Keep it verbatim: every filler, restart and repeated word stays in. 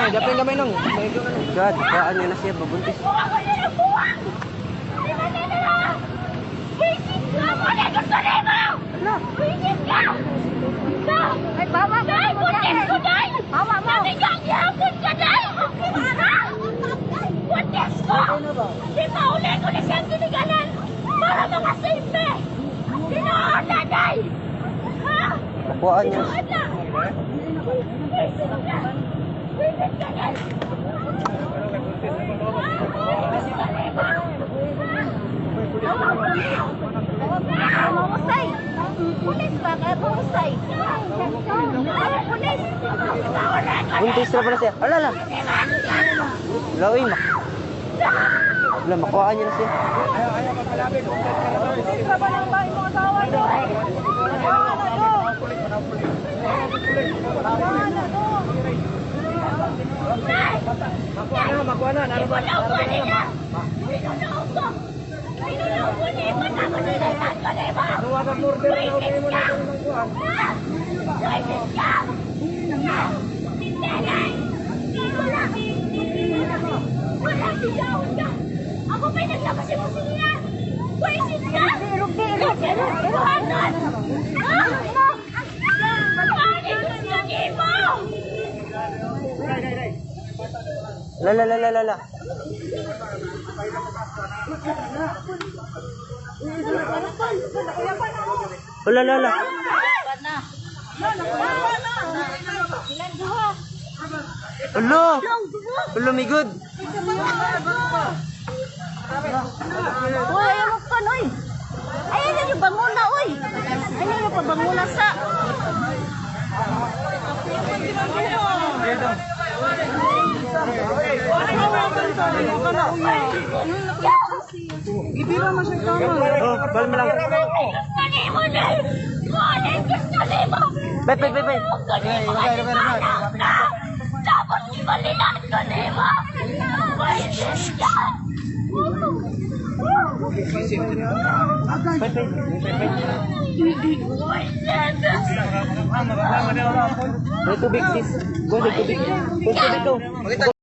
Dapin kami nung. God, kawaan niyo na siya, babuntis. Ay, bawa mo. Day, buntis ko, day! Bawa mo. Sabi ko, ang ihapon ka, day! Buntis ko! Di ba, uli ko na siyang tinigalan para mga safe, eh! Tinoon na, day! Ha? Kuhaan niyo. Tinoon na! Ay, sino ka? Pwede ka, day! Buntis na pala siya. Ala, ala. Ala, uy, mak-, ala, makuhaan niyo na siya. Makuhaan na, makuhaan na. Ano ba? Ano ba? La, la, la, la, la, la. Hala, hala, hala. Hala. Hala, my God. Uy, ayaw mo pa, uy. Ayaw niyo banguna, uy. Ayaw niyo pa banguna sa. Oh, bal mo lang. Bay, bay, bay, bay. May tubig, sis. Go, may tubig. May tubig, go.